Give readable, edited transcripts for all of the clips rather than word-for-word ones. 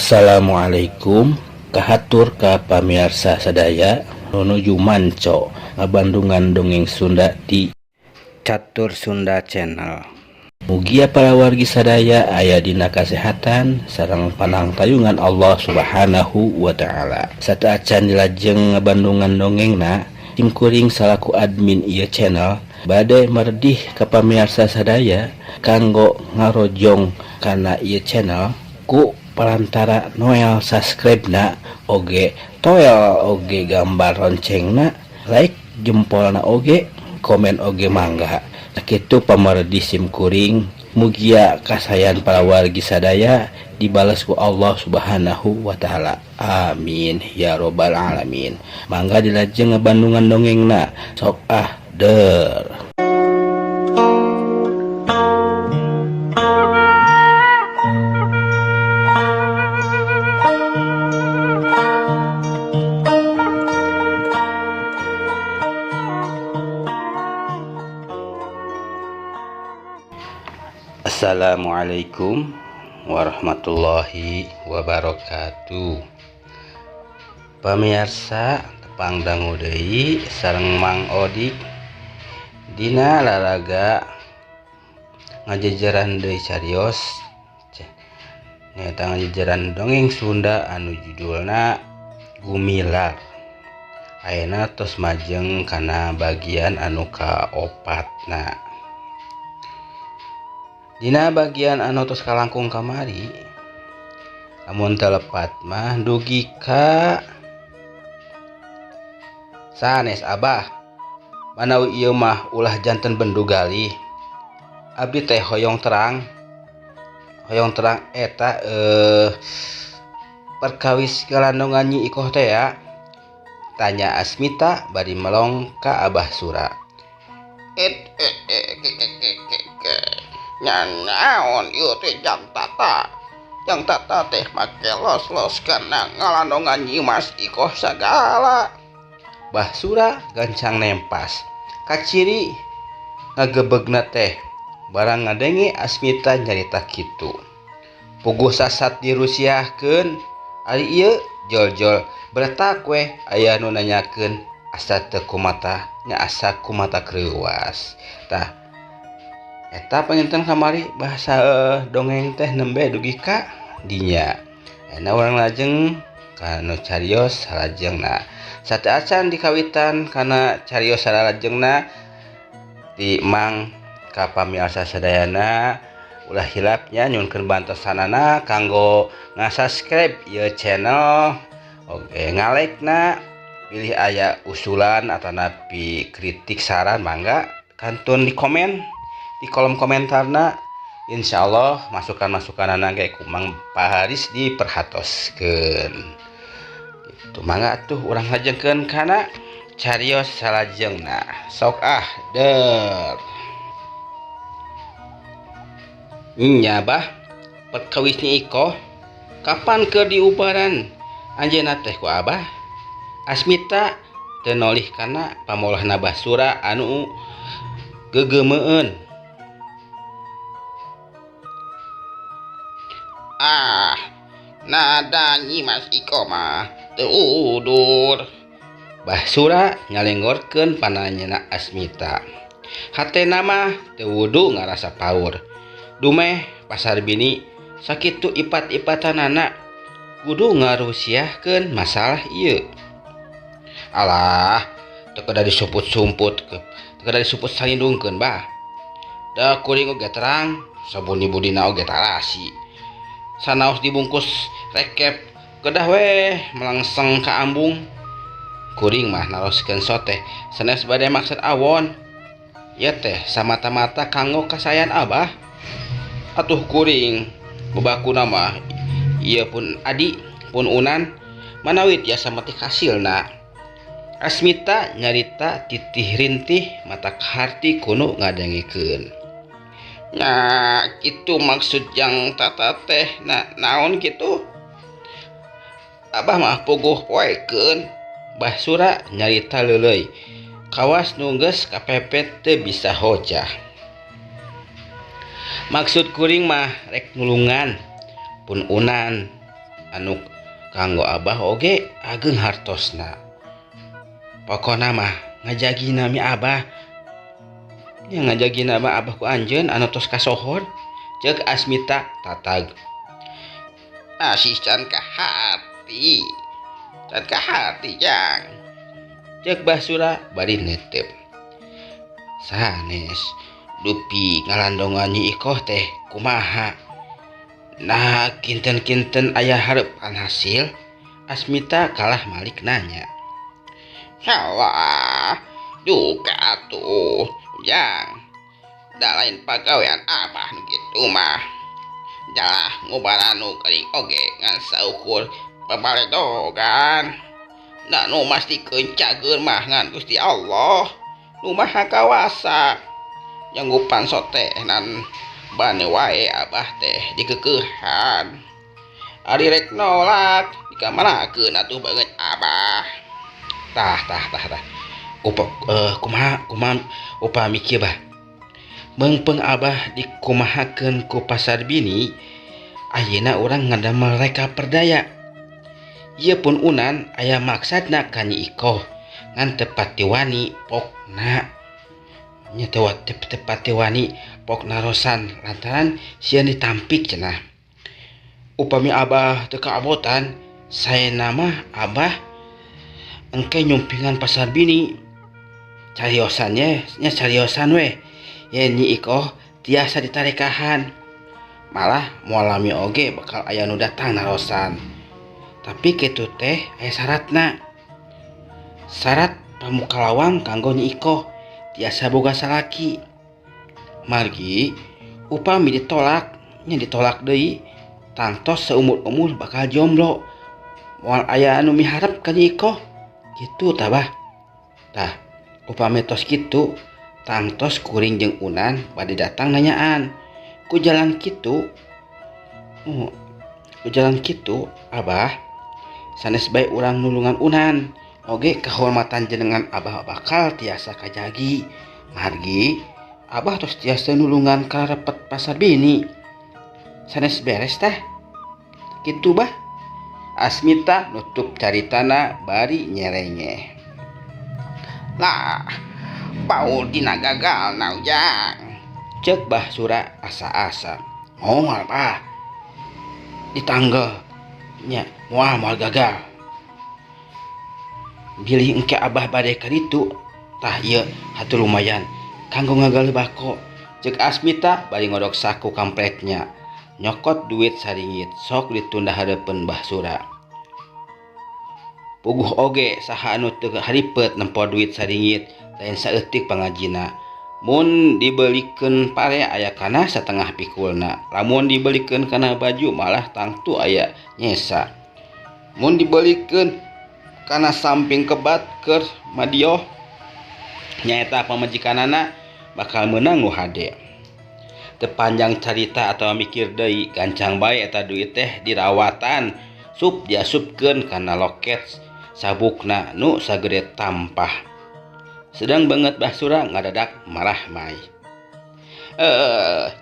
Assalamualaikum kahatur ka pamiarsa sadaya nuju manco ngabandungan dongeng Sunda di Catur Sunda Channel. Mugia para wargi sadaya aya dina kasehatan sareng panangtayungan Allah Subhanahu wa ta'ala. Sateuacan dilajeng ngabandungan dongengna, sim kuring salaku admin ieu channel bade meredih ka pamiarsa sadaya kanggo ngarojong kana ieu channel ku perantara noel subscribe na oge toel oge gambar loncengna, like jempolna oge komen oge mangga. Sakitu pamardi sim kuring, mugia kasayan para wargi sadaya dibalas ku Allah Subhanahu wa ta'ala. Amin ya robbal alamin. Mangga dilajeng ngabandungan dongengna, sok ah der. Assalamualaikum warahmatullahi wabarakatuh. Pamirsa, tepang dangu deui sareng Mang Odik dina lalaga ngajejeran deui carios nyaeta ngajejeran dongeng Sunda anu judulna Gumilar. Ayeuna tos majeng kana bagian anu kaopatna. Dina bagian anu tos kalangkung kamari, lamun telepat mah dugi ka sanes abah, manawi ieu mah ulah janten bendu galih. Abdi teh hoyong terang eta perkawis galandongan Nyi Ikoh teh ya, tanya Asmita bari melong ka Abah Sura. Naon ieu teh jang tata teh make los-los kana ngalandongan Nyi Mas Ikoh sagala. Bah Sura gancang nempas kaciri ngagebegna teh barang ngadenge Asmita nyarita kitu. Puguh sasat dirusiahkeun ari ieu jol-jol beretak weh aya nu nanyakeun asa teu kumata nya asa kumata kreuwas. Tah eta panginten kamari bahasa dongeng teh nembe dugi ka dinya. Ayeuna urang lajeng kana carios salajengna. Sateuacan dikawitan kana carios salajengna di Mang ka pamiarsa sadayana ulah hilapnya nyunkeun bantosanana kanggo nga-subscribe ieu channel oge nga-like-na, bilih aya usulan atanapi kritik saran mangga kantun di komen di kolom komentarna. Insyaallah masukan-masukanana ge ku Mang Paharis diperhatoskeun. Gitu mangga atuh urang lajengkeun kana carios salajengna. Sok ah der. Nya bah, perkawis Nyi Ikoh kapan keur diubaran anjeunna teh ku abah? Asmita teu nolih kana pamolahna Bah Sura anu geugeumeun. Ah, nada Nyi Mas Ikoh mah teu udur. Bah Sura nyalenggorkeun pananyana Asmita. Hatena mah teu wudu ngarasa paur. Dumeh pasar bini sakitu ipat-ipatanana kudu ngarusiahkeun masalah ieu. Alah, teu kedah disumput-sumput, teu kedah disumput salindungkeun bah. Da kuring oge terang, sabuni-budina oge tarasi. Sanaos dibungkus rekep kedah weh melangseng ka ambung. Kuring mah naroskeun soteh sanes bade maksud awon. Ieu teh samata-mata kanggo kasayan abah. Atuh kuring bebakuna mah ieu pun adi pun unan manawi tiasa metik hasilna. Asmita nyarita titih rintih mata harti kuno ngadengikeun. Nah, itu maksud yang tata teh nah, naon gitu? Abah mah puguh poekeun. Bah Sura nyarita leuleuy kawas nu geus kapepet teu bisa hojah. Maksud kuring mah rek nulungan pun unan Anu kanggo Abah oge ageng hartosna. Pokona mah ngajagi nami Abah. Nya ngajagi nama Abah ku anjeun anu tos kasohor. Ceuk Asmita tatag. Masih can ka hati. Can ka hati jang. Ceuk Bah Sura bari neuteup. Sanes dupi ngalandongan Nyi Ikoh teh kumaha. Nah kinten-kinten aya hareupan hasil. Asmita kalah malik nanya. Halah duka atuh jang. Da lain pagawean Abah nu kitu mah. Jalah ngubaran nu geuring oge ngan saukur babaledogan. Da nu mastikeun cager mah ngan Gusti Allah nu Maha Kawasa. Nyanggupan sote nan bane wae Abah teh dikekeuhan. Ari rek nolak dikamanakeun atuh banget Abah. Tah tah tah tah. Upa kumaha kumaha upami kieu bah. Meungpeung Abah dikumahakeun ku pasar bini, ayeuna urang ngadamel reka perdaya. Ieu pun Unan aya maksadna ka Nyi Ikoh ngan teu pati wani pokna. Nya teu pati wani pokna rosan lantaran sieun ditampik cenah. Upami Abah teu kaabotan, saena mah Abah engke nyumpingan pasar bini. Cariosan nya cariosan weh. Yen Nyi Ikoh tiasa ditarekahan. Malah moal lami oge bakal aya nu datang narosan. Tapi kitu teh aya syaratna. Syarat pamuka lawang kanggo Nyi Ikoh tiasa boga salaki. Margi upami ditolak nya ditolak deui tangtos seumur-umur bakal jomblo. Moal aya anu miharep ka Nyi Ikoh. Kitu tah bah. Tah upami tos kitu tangtos kuring jeung Unan bade datang nanyaan. Ku jalan kitu, ku jalan kitu Abah sanes bae urang nulungan Unan oge kehormatan jenengan Abah bakal tiasa kajagi. Margi Abah tos tiasa nulungan karepet pasar bini. Sanes beres tah. Kitu bah. Asmita nutup caritana bari nyerengeh. Lah paul dina gagal na ujang. Ceuk Bah Sura asa-asa. Moal bah. Ditanggal nya moal moal gagal. Bilih engke Abah bade ka ditu. Tah ieu hatur lumayan kanggo ngagal bako. Ceuk Asmita bari ngodok saku kampretnya. Nyokot duit saringgit sok ditunda hareupeun Bah Sura. Puguh oge saha anu teu haripet nempo duit saringgit lain saeutik pangajina. Mun dibelikeun pare aya kana satengah pikulna. Lamun dibelikeun kana baju malah tangtu aya nyesa. Mun dibelikeun kana samping kebat keur madioh nyaeta pamajikanana bakal meunang nu hade. Teu panjang carita atawa mikir deui gancang bae eta duit teh dirawatan sup diasupkeun kana loket sabukna nu sagede tampah. Sedang banget Bah Sura ngadadak marah mai.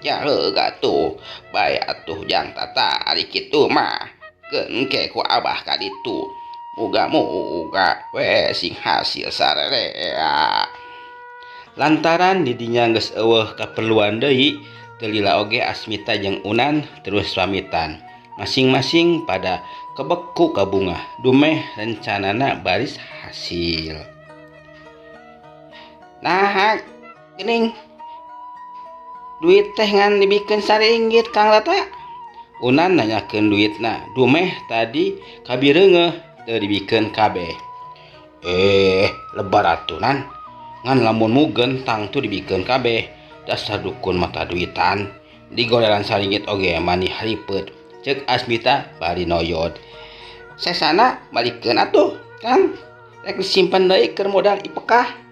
Ya heuga tuh bae atuh jang tata ari kitu mah keun ke ku Abah ka ditu. Muga-muga we sing hasil sarerea. Lantaran didinya geus eueuh kaperluan deui, teu lila oge Asmita jeung Unan terus pamitan. Masing-masing pada kebek ku kabungah dumeh rencanana baris hasil. Nah, geuning duit teh ngan dibikeun saringgit Kang Tata. Unan nanyakeun duitna, dumeh tadi kabireungeuh teu dibikeun kabeh. Lebar atuh nan. Ngan lamun mugen tangtu dibikeun kabeh. Dasar dukun mata duitan. Digoleran saringgit oge mani haripet. Ceuk Asmita bari noyod. Sesana balikeun atuh, Kang. Rek disimpen deui keur modal ipekah.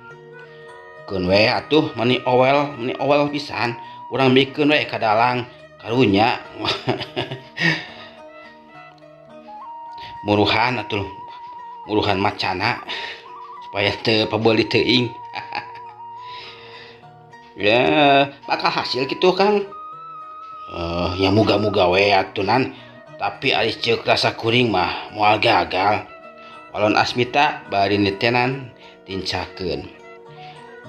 Keun we atuh mani owel pisan. Urang bikeun we ka dalang karunya. Muruhan atuh, muruhan macana supaya teu pabeuli teuing. Ya, bakal hasil gitu Kang. Ya muga-muga we atuh nan. Tapi ari ceuk rasa kuring mah moal gagal. Walon Asmita bari nitenan tincakeun.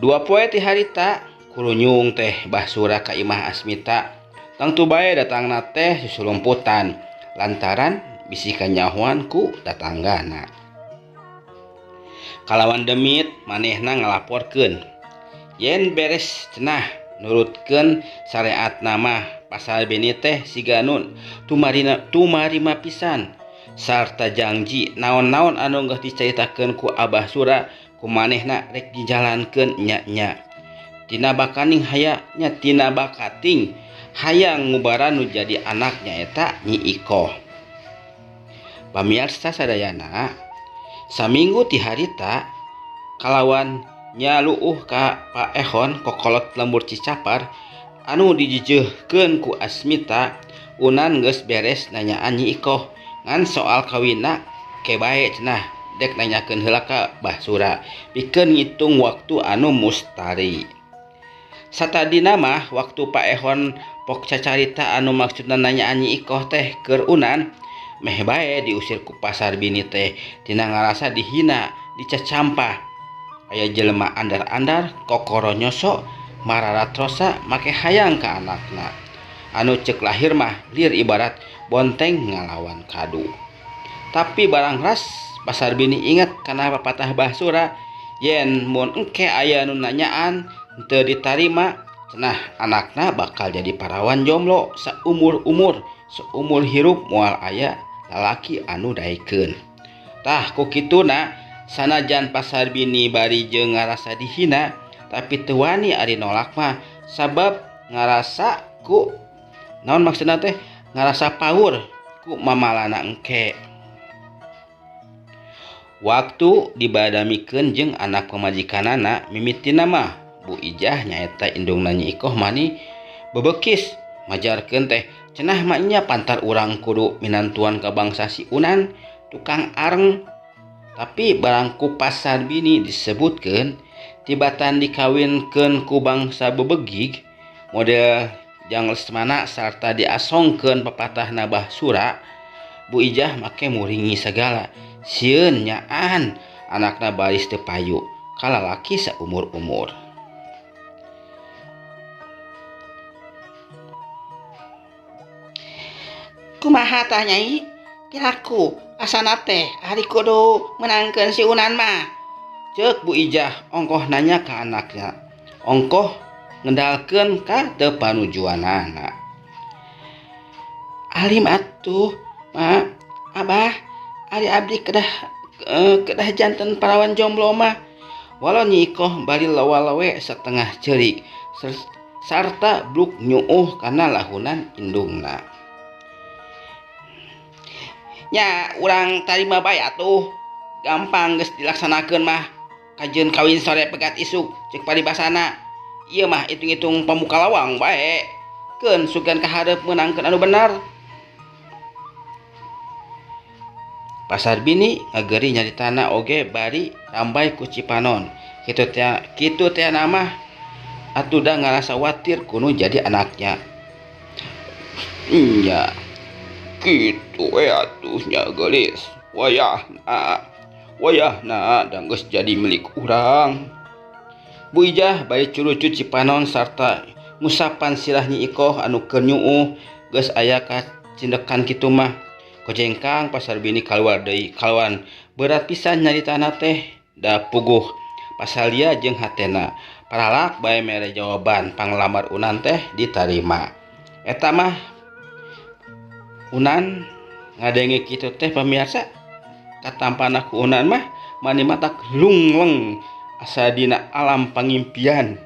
2 poe ti harita kurunyung teh Bah Sura ka imah Asmita. Tangtu bae datangna teh susulumputan lantaran bisi kanyahoan ku tatanggana. Kalawan demit manehna ngalaporkeun yen beres cenah nurutkeun syariatna mah pasal bini teh siga nu tumarima pisan sarta janji naon-naon anu geus dicaritakeun ku Abah Sura ku manehna rek dijalankeun nya-nya. Tina bakaning haya nya tina bakating hayang ngubaran nu jadi anaknya eta Nyi Ikoh. Pamiarsa sadayana saminggu ti harita kalawan nyaluuh ka Paehon kokolot lembur Cicapar anu dijejeuhkeun ku Asmita. Unan geus beres nanyaan Nyi Ikoh ngan soal kawinna ke bae cenah dek nanyakeun heula ka Bah Sura pikeun ngitung waktu anu mustari. Satadina mah waktu Paehon pok cacarita anu maksudna nanyaan Nyi Ikoh teh keur Unan meh bae diusir ku pasar bini teh tina ngarasa dihina dicacampah. Aya jelema andar-andar kokoro nyosok mararatrosa make hayang ka anakna anu ceuk lahir mah lir ibarat bonteng ngalawan kadu. Tapi barang ras pasar bini inget kana papatah Bah Sura yen mun engke aya nu nanyaan teu ditarima cenah anakna bakal jadi parawan jomblo saumur-umur saumur hirup moal aya lalaki anu daekeun. Tah ku kituna sanajan pasar bini bari jeung ngarasa dihina tapi teu wani ari nolak mah sabab ngarasa ku naon maksudna teh ngarasa paur ku mamalana engke. Waktu dibadamikeun jeung anak pamajikanana mimitina mah Bu Ijah nyaeta indungna Nyi Ikoh mani bebekis majarkeun teh cenah mah nya pantar urang kudu minantuan ka bangsa si Unan tukang areng. Tapi barang ku pasar bini disebutkeun tibatan dikawinkeun ku bangsa bebegig model Jang Lesmana sarta diasongkeun papatahna Bah Sura, Bu Ijah make muringi sagala sieun nyaan anakna baris teu payu kalalaki saumur-umur. Kumaha tah Nyai? Kiraku asana teh ari kudu menangkeun si Unan mah. Ceuk Bu Ijah ongkoh nanya ka anaknya. Ongkoh ngendalkeun ka teu panujuanana. Alim atuh, Ma, Abah, ari abdi kedah janten parawan jomblo mah. Walau Nyi Ikoh bari lawa-lawe setengah ceurik sarta bluk nyuuh kana lahunan indungna. Nya urang tarima bae atuh. Gampang geus dilaksanakeun mah. Kajeun kawin sore pegat isuk ceuk paribasana. Ieu mah hitung-hitung pamuka lawang bae. Keun sugan kahareup meunangkeun anu bener. Pasar bini ngageri nyaritana oge bari rambai ku Cipanon. Kitu teh nama atuh da ngarasa watir kuno jadi anaknya. Nya kitu we atuh nya geulis. Wayahna da geus jadi milik urang. Bu Ijah bari curucut Cipanon sarta ngusapan sirah Nyi Ikoh anu keur nyuuh geus aya kacindekan kitu mah. Kojengkang pasar bini kaluar deui kaluan berat pisan nyaritana teh da puguh pasalia jeung hatena paralak bae mere jawaban panglamar Unan teh ditarima. Eta mah Unan ngadenge kitu teh pamirsa katampana ku Unan mah mani matak lungleng asa dina alam pangimpian.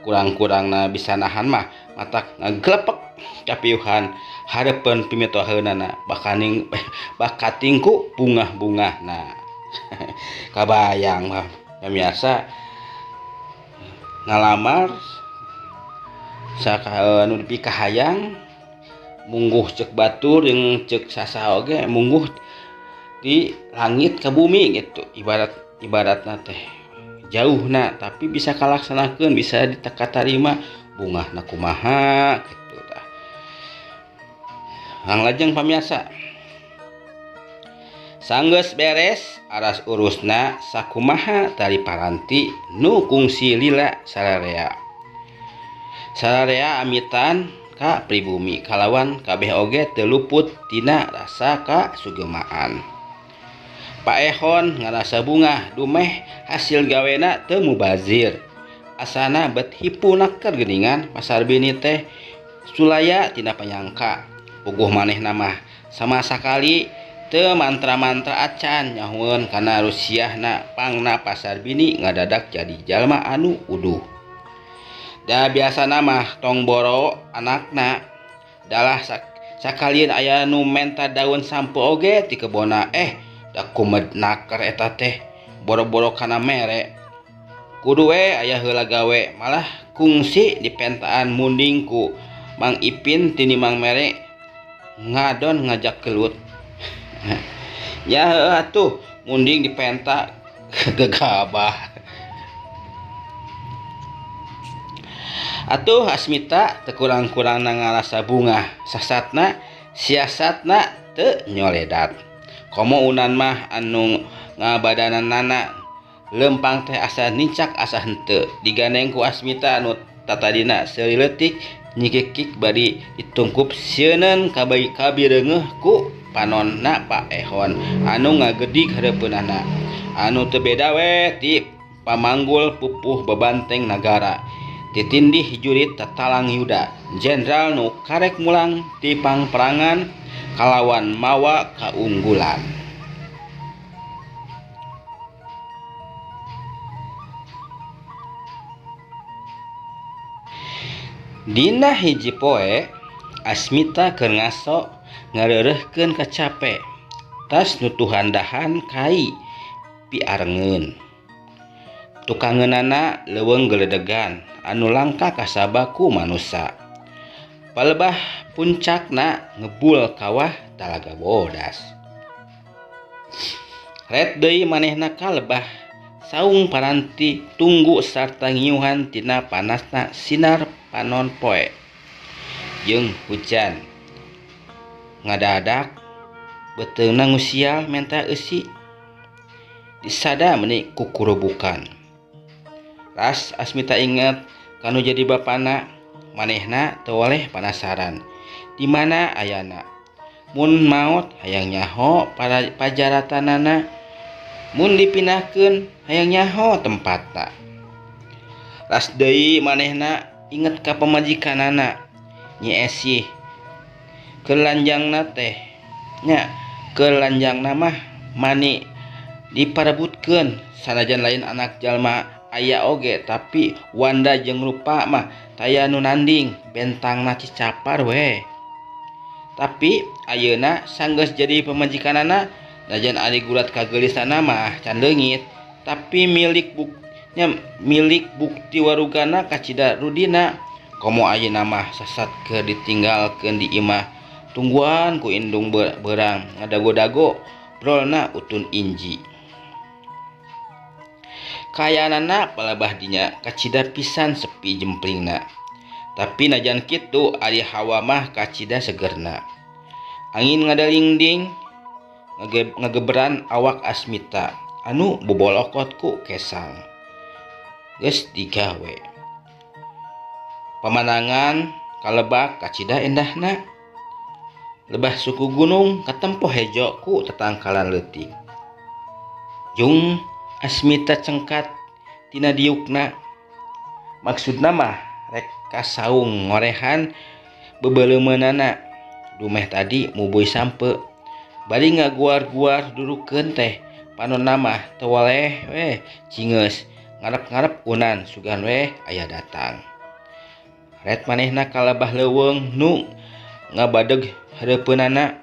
Kurang-kurangna bisa nahan mah matak ngaglepek kapiuhan hareupeun pimitoheunana bakaning bakatingku bungah-bungahna. Kabayang mah pemirsa ngalamar saka nu dipikahayang mungguh ceuk batur jeung ceuk sasaha oge mungguh di langit ke bumi gitu, ibaratna teh jauhna tapi bisa kalaksanakeun, bisa diteka tarima bungahna kumaha gitu tah. Hanglajeng pamirsa. Sanggeus beres aras urusna sakumaha tali paranti nu kungsi lila sararea. Sararea amitan ka pribumi kalawan kabeh oge teu luput tina rasa kasugemaan. Paehon ngarasa bungah dumeh hasil gawena teu mubazir. Asana bet hipu naker geuningan pasar bini teh sulaya tina panyangka. Puguh manehna mah sama sakali teu mantra-mantra acan nyahueun kana rusiahna pangna pasar bini ngadadak jadi jalma anu uduh. Da biasana mah tong boro anakna dalah sakalieun aya nu menta daun sampo oge ti kebona da kumed naker eta teh boro-boro kana mere. Kudu we aya heula gawe malah kungsi dipentaan munding ku Mang Ipin tini Mang Mere ngadon ngajak kelut. Ya heuh atuh munding dipenta gegabah. Atuh Asmita teu kurang-kurangna ngarasa bungah sasatna siasatna teu nyoledat. Komo unan mah anu ngabadananana lempang teh asa nincak asa henteu digandeng ku Asmita anu tatadina seuri leutik nyikikik bari ditungkup sieuneun kabireungeuh ku panonna Paehon anu ngagedig hareupeunana anu teu beda we ti pamanggul pupuh babanteng nagara titindih jurit tatalang yuda jenderal nu karek mulang ti pangperangan kalawan mawa kaunggulan. Dina hiji poe Asmita keur ngaso ngareureuhkeun kacape tas nutuhan dahan kai piarengeun. Tukangeunana leuweung geledegan anu langka kasaba ku manusa. Palebah puncakna ngebul kawah Talaga Bodas. Ret deui manehna kalebah saung paranti tunggu sarta ngiuhan tina panasna sinar panon poe jeung hujan. Ngadadak beuteungna ngusial menta eusi disada meuni kukurubukan. Ras Asmita inget kanu jadi bapana manehna teu waleh panasaran di mana ayana. Mun maot hayang nyaho pajaratanana, mun dipindahkeun hayang nyaho tempatna. Ras deui manehna inget ka pamajikanana Nyi Esih. Kelanjangna teh nya kelanjangna mah mani diparebutkeun sanajan lain anak jalma aya oge tapi wanda jeung rupa mah taya nu nanding bentangna cicapar we. Tapi ayeuna sanggeus jadi pamajikanana najan ari gurat kageulisana mah can leungit tapi milik bukti warugana kacida rudina. Komo ayeuna mah sasat keur ditinggalkeun di imah tungguan ku indung berang ngadago-dago brolna utun inji. Kayanana palebah dinya kacida pisan sepi jemplingna. Tapi najan kitu ari hawa mah kacida segerna. Angin ngadalingding ngageberan awak Asmita anu bobolokot ku kesang. Geus digawe. Pemandangan kalebak kacida endahna. Lebah suku gunung katempo hejo ku tetangkalan leutik. Jung Asmita cengkat tina diukna. Maksudna mah rek kasaung ngorehan bebeleumeunana. Dumeh tadi mubuy sampe bari ngaguar-guar durukeun teh panonna mah teu waleh we cingeus ngarep-ngarep unan sugan we aya datang. Ret manehna kalebah leuweung nu ngabadeg hareupeunana.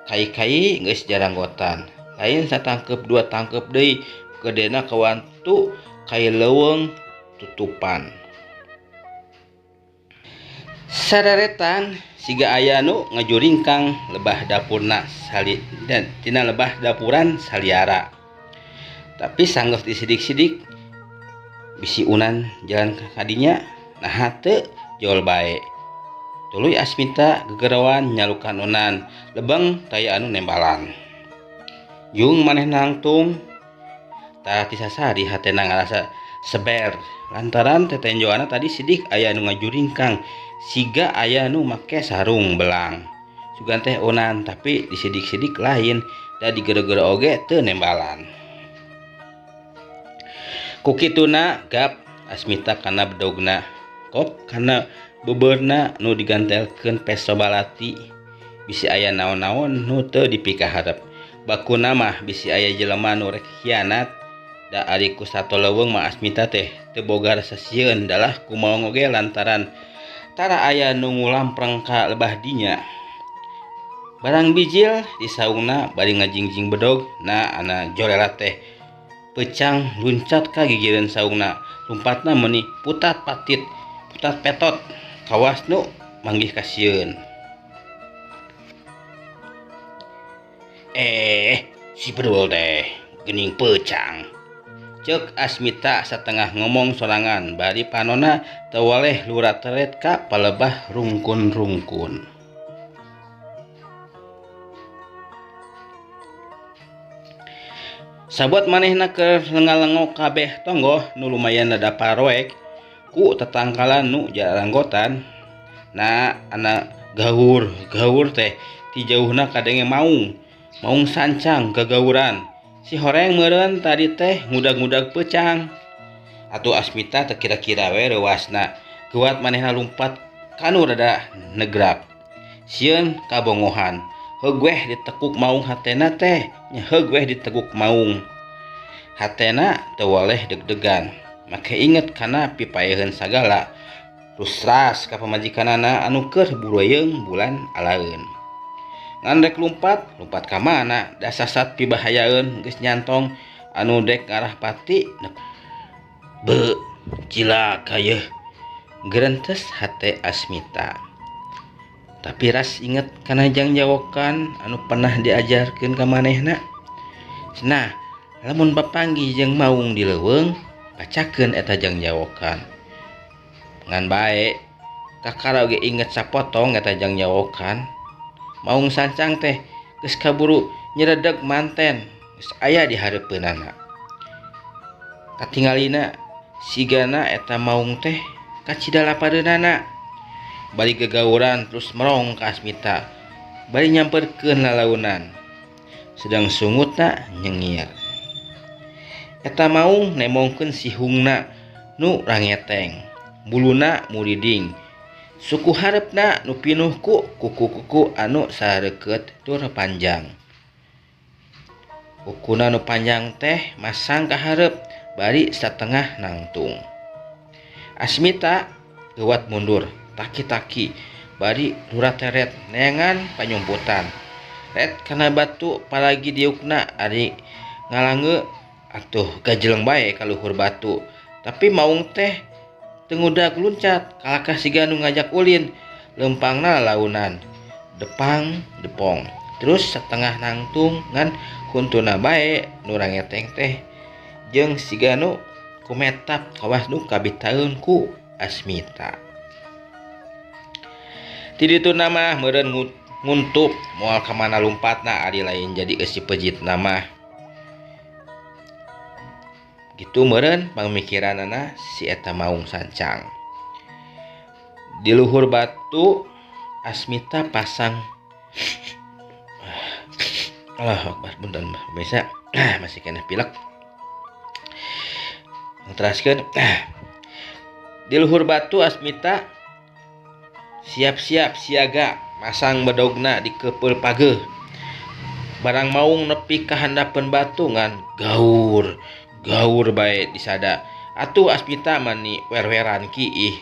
Kai-kai geus jaranggotan lain satangkeup dua tangkeup deui gedena kawantu kai leuweung tutupan. Sararetan siga aya nu ngajuringkang lebah dapurna dan tina lebah dapuran saliara. Tapi sanggeus disidik-sidik bisi unan jalan kadinya nah teu jol bae. Tuluy Asmita gegeroan nyalukan Onan lebeng taya anu nembalan. Jung maneh nangtung tara tisasari hatena ngarasa seber lantaran tetenjoana tadi sidik aya nu ngajuringkang siga aya nu make sarung belang. Sugan teh Onan tapi disidik-sidik lain da digero-gero oge teu nembalan. Ku kituna gap Asmita kana bedogna kop kana beberna nu digantelkeun peso balati bisi aya naon-naon nu teu dipikaharep. Bakuna mah bisi aya jelema nu rek hianat da ari ku sato leuweung mah Asmita teh teu boga rasa sieun dalah kumaha oge lantaran tara aya nu ngulampreng ka lebah dinya. Barang bijil di saungna bari ngajingjing bedog na ana jolela teh pecang luncat ka gigireun saungna lumpatna meuni putat patit putat petot kawas nu manggih kasieun. Si bedul teh geuning pecang. Ceuk Asmita satengah ngomong sorangan bari panona teu waleh lura teret ka palebah rungkun-rungkun. Sabuat manehna keur lenga-lengo kabeh tonggoh nu lumayan rada paroek ku tetangkalan nu jaranggotan. Nah ana gaur gaur teh ti jauhna kadenge maung maung sancang gagauran. Si horeng meureun tadi teh ngudag-ngudag pecang. Atuh Asmita teu kira-kira we reuasna. Geuwat manehna lumpat kanu rada negrak. Sieun kabongohan. Heug weh ditekuk maung hatena teh, nya heug weh diteguk maung. Hatena teu waleh deg-degan. Make inget kana pipaeheun sagala. Rusras ka pamajikanana anu keur bureyeung bulan alaeun. Ngan rek lumpat, lumpat ka mana? Da sasat pibahayaeun geus nyantong anu dek ngarah pati. Be, cilaka yeuh. Gerentes hate Asmita. Tapi ras inget kana jangjawokan anu pernah diajarkeun ka manehna. Cenah, lamun papanggih jeung maung di leuweung, bacakeun eta jangjawokan. Ngan bae, kakara oge inget sapotong eta jangjawokan. Maung sancang teh geus kaburu nyeredeg manten geus aya di hareupeunana. Katingalina sigana eta maung teh kacida lapareunana. Bari gegauran terus merong ka Asmita. Bari nyamperkeun lalaunan. Sedang sungutna nyengir. Eta maung nemongkeun sihungna nu rangeteng. Buluna muriding. Suku hareupna nu pinuh ku kuku-kuku anu sareukeut tur panjang. Kukuna nu panjang teh masang ka hareup bari satengah nangtung. Asmita geuwat mundur, taki-taki bari lurateret neangan panyumputan. Ret kana batu palagi diukna ari ngalange atuh gajeleng bae ka luhur batu. Tapi maung teh teu ngudag luncat kalakah siga nu ngajak ulin leumpangna launan depang depong terus setengah nangtung ngan huntuna bae nu rangeteng teh jeung siga nu kumetap kawas nu kabitaeun ku Asmita. Ti dituna mah meureun nguntup moal ka mana lumpatna ari lain jadi eusi pejitna mah. Gitu meureun pamikiranana si eta maung sancang. Di luhur batu Asmita pasang Allahu Akbar, punten pemirsa, masih kena pilek. Teraskeun. Di luhur batu Asmita siap-siap siaga masang bedogna di kepeul pageuh. Barang maung nepi ka handapeun batu ngan gaur gaur bae disada. Atuh Asmita mani wer-weran kiih.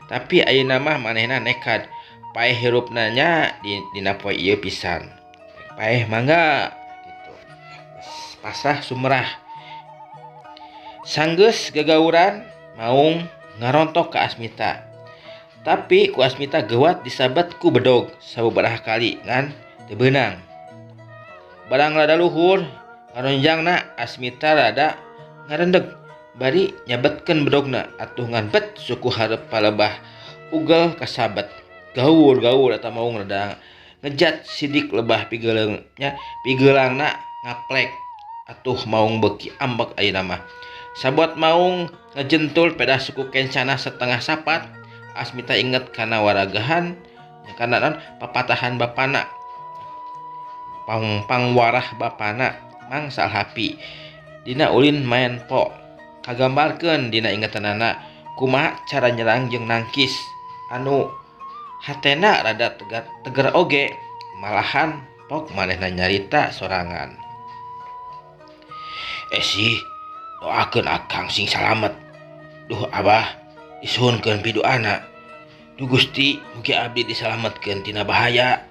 Tapi ayeuna mah manehna nekat. Paeh hirupna nya dina poe ieu pisan. Paeh mangga gitu. Pasrah sumrah. Sanggeus gagauran maung ngarontok ka Asmita. Tapi ku Asmita geuwat disabat ku bedog sababaraha kali ngan teu beunang. Barang rada luhur ngaronjangna Asmita rada ngarendeg bari nyabetkeun bedogna atuh ngan bet suku hareup palebah ugel kasabet. Gaur-gaur eta maung rada ngejat sidik lebah pigeleung nya pigeulangna ngaplek. Atuh maung beuki ambek ayeuna mah. Sabot maung ngejentul pedah suku kencana setengah sapat. Asmita inget kana waragahan kana naon papatahan bapana. Pangwarah bapana Mang Salhapi dina ulin maen po. Kagambarkeun dina ingetanana kumaha cara nyerang jeung nangkis anu hatena rada tegar oge malahan pok manehna nyarita sorangan. Sih doakeun akang sing salamet. Duh abah disuhunkeun piduana. Duh Gusti mugi abdi disalametkeun tina bahaya.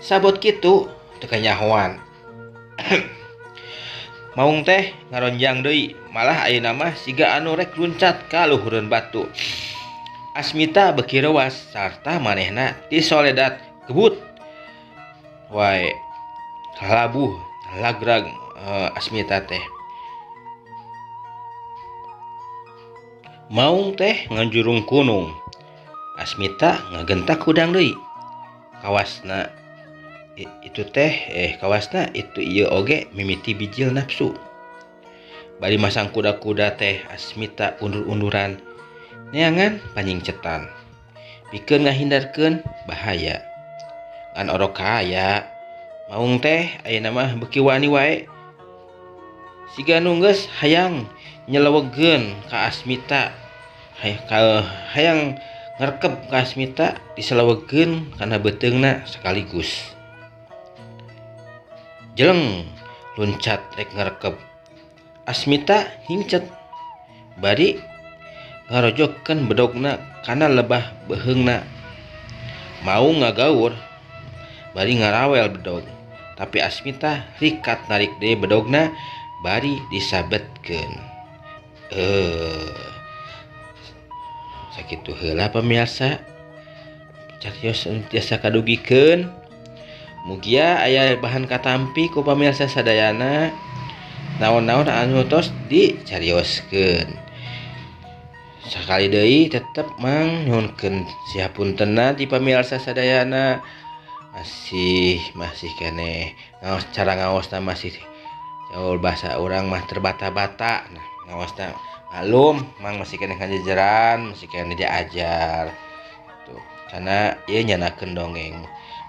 Sabot kitu teu kanyahoan. Maung teh ngaronjang deui, malah ayeuna mah siga anu rek luncat ka luhureun batu. Asmita beuki reuas sarta manehna tisoledat gebut wae labuh lagrag Asmita teh. Maung teh nganjurung kunung. Asmita ngagentak hudang deui. Kawasna itu teh kawasna itu ieu oge mimiti bijil nafsu. Bari masang kuda-kuda teh Asmita undur-unduran neangan panyingcetan. Pikeun ngahindarkeun bahaya. Ngan orok kaya maung teh ayeuna mah beuki wani wae. Siga nu geus hayang nyelewegeun ka Asmita. Hayang ngerkep ka Asmita diselewegeun kana beuteungna sekaligus. Jeleng luncat rek ngerkep. Asmita hingcet bari ngarojokkeun bedogna kana lebah beuheungna. Mau ngagaur bari ngarawel bedog, tapi Asmita rikat narik deui bedogna bari disabetkeun. Sakitu heula pamirsa. Carios tiasa kadugikeun. Mugia aya bahan katampi ku pamirsa sadayana. Naon-naon anu tos dicarioskeun. Sakali deui tetep mang nyuhunkeun sihapuntenna di pamirsa sadayana. Masih keneh ngaos cara ngaosna masih jauh bahasa urang mah terbata-bata. Nah, ngaosna malum mang masih keneh ngajajaran, masih keneh diajar. Tuh, karena ieu nyanakeun dongeng.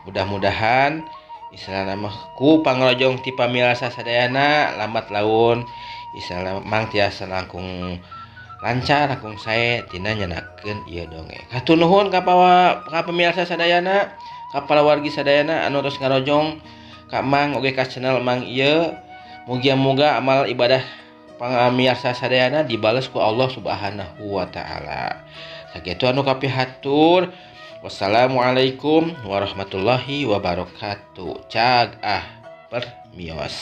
Mudah-mudahan istilahna mah ku pangrojong ti pamirsa sadayana lambat laun istilahna mang tiasa langkung lancar langkung sae tina nyanakeun ieu dongeng. Hatur nuhun ka pamirsa sadayana, ka palawargi sadayana anu tos ngarojong ka Mang oge ka channel Mang ieu. Mugia-muga amal ibadah pamirsa sadayana dibales ku Allah Subhanahu wa taala. Sakitu anu kapihatur. Wassalamualaikum warahmatullahi wabarakatuh. Cag ah permios.